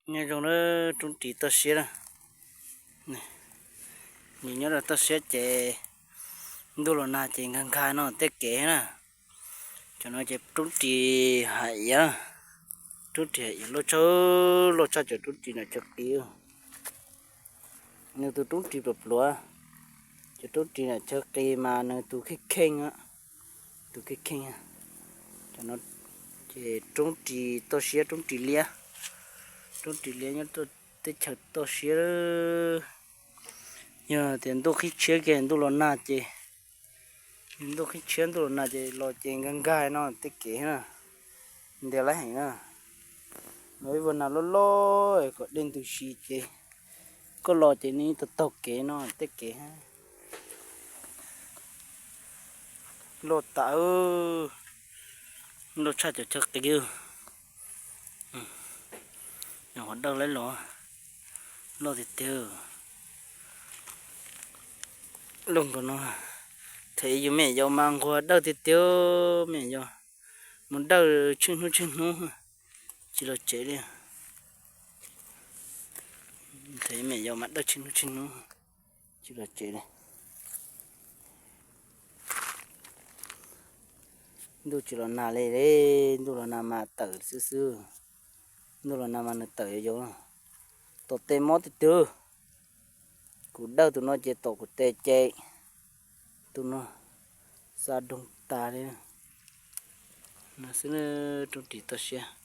Nyob zoo na, roob ris toj siab na. Nws nyob rau toj siab ces ntuj los nag ces nkag nkag no tej kev na. Cov no ces roob ris hais iav, roob ris hais iav loj tshaj, loj tshaj cov roob ris nam chaw qis. Nws tus roob ris pluav pluav, cov roob ris nam chaw qis mas nws tus kheej kheej, tus kheej kheej. Cov no ces roob ris toj siab, roob ris liab, roob ris liab nyob teb chaws toj siab. Yog tias ntuj qhib tshiab kiag ntuj los nag ces, ntuj qhib tshiab ntuj los nag ces los ces nkag nkag no tej kev na, ntiav lawm heev na. Los ib vuag nag loj loj kom dej ntws si ces koj los ces nws taug taug kev no tej kev. Loj tas, loj tshaj cov chaw qis. Nyuam qhuav dawj laib los, loj tiag tiag. Loj nkaus no, them yus me nyuam yaus mas nquag dawj tiag tiag, me nyuam yaus mus dawj tsheej hnub tsheej hnub tsis los tsev li. Them me nyuam yaus mas dawj tsheej hnub tsheej hnub tsis los tsev li. Ntuj tsis los nag li, ntuj los nag mas tawm xwb xwb. Ntuj los nag mas nws tawm yau yau. Tom tes mob tiag tiag. Kuv dawj tus no ces tom kuv tes ces tus no xa doog tas li. No xwb, roob ris toj siab.